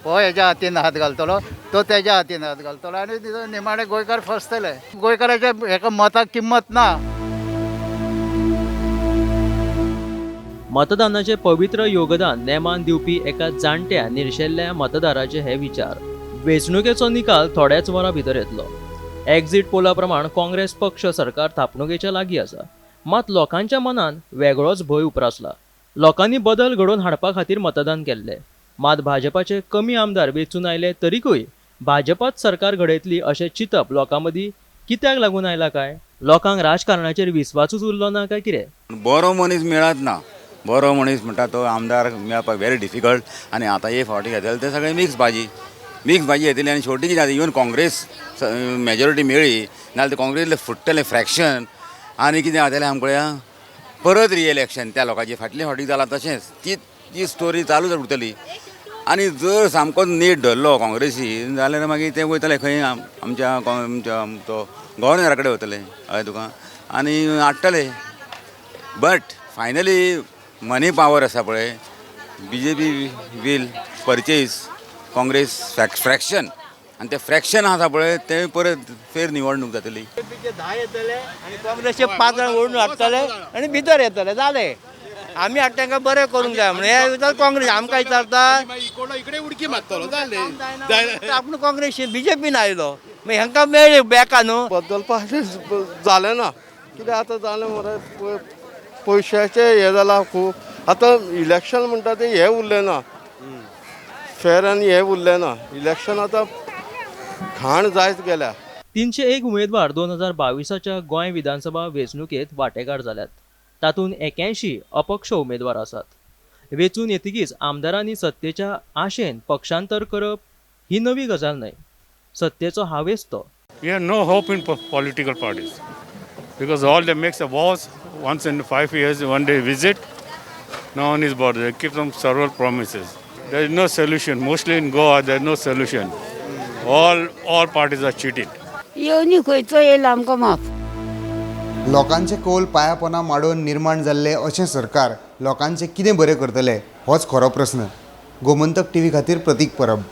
हो हेज्या हातीन हात घालतलो, तो तेज्या हातीन हात घालतलो आनी निमाणे गोंयकार फसतले. गोंयकाराच्या हेका मताक किंमत ना. मतदानाचे पवित्र योगदान नेमान दिवपी एका जाणट्या निर्शेल्ल्या मतदाराचे हे विचार. वेंचणुकेचो निकाल थोड्याच वरां भितर येतलो. एक्झिट पोला प्रमाण काँग्रेस पक्ष सरकार थापणुकेच्या लागीं आसा. मात लोकांच्या मनान वेगळोच भंय उप्रासला. लोकांनी बदल घडोवन हाडपा खातीर मतदान केल्लें. मात भाजपाचे कमी आमदार वेंचून आयले तरीकूय भाजपाच सरकार घडयतली अशें चिंतप लोकां मदीं कित्याक लागून आयला काय? लोकांक राजकारणाचेर विस्वासूच उरलो ना काय कितें? बरो मनीस मेळत ना. बरो मनीस म्हणटा तो आमदार मेळपाक व्हेरी डिफिकल्ट. आनी आतां एक फावटी घेतले ते सगळे मिक्स भाजी, मिक्स भाजी येतली. आनी शेवटी कितें जाता, इवन काँग्रेस मेजोरिटी मेळ्ळी नाल्यार ते काँग्रेसीतले फुट्टले फ्रॅक्शन आनी कितें जातलें आमकां परत रिइलेक्शन त्या लोकांची. फाटले फावटी जालां तशेंच ती ती स्टोरी चालूच उरतली. आनी जर सामको नेट धरलो काँग्रेसीन जाल्यार मागीर ते वयतले खंय, आमच्या आमच्या तो गव्हर्नरा कडेन वतले, हय तुका, आनी हाडटले. बट फायनली मनी पावर आसा पळय, BJP will purchase Congress fraction आनी ते फ्रॅक्शन आसा पळय ते परत फेर निवडणूक जातली. 10 येतले आनी काँग्रेसचे 5 जाण ओडून हाडटले आनी भितर येतले, जालें. आमी हाडटा तांकां बरें करूंक जाय म्हणून हे विचार काँग्रेस आमकां विचारता, इकडे उडकी मारतलो, जालें. आपूण काँग्रेस बीजेपीन आयलो, मागीर हांकां मेळ्ळी बॅका न्हू. बदलपाचें जालें ना, कित्याक आतां जालें मरे, पयशाचें हें जालां खूब. आतां इलेक्शन म्हणटा तें हें उरलें ना, फेर आनी हें उरलें ना. इलेक्शन आतां घाण जायत गेल्या. 301 उमेदवार 2022च्या गोंय विधानसभा वेंचणुकेंत वांटेकार जाल्यात. तातूंत 81 अपक्ष उमेदवार आसात. वेंचून येतकीच आमदारांनी सत्तेच्या आशेन पक्षांतर करप ही नवी गजाल न्हय. सत्तेचो हावेस तो. We have no hope in political parties because all they make a vows once in 5 years, one day visit, no one is bothered. They keep some several promises. There is no solution. Mostly in Goa, there is no solution. All parties are cheated. येवनी खंयचो येयला आमकां माफ. लोकांचे कौल पांयापोना माडोवन निर्माण जाल्लें अशें सरकार लोकांचें कितें बरें करतलें होच खरो प्रस्न. गोमंतक टीव्ही खातीर प्रतीक परब.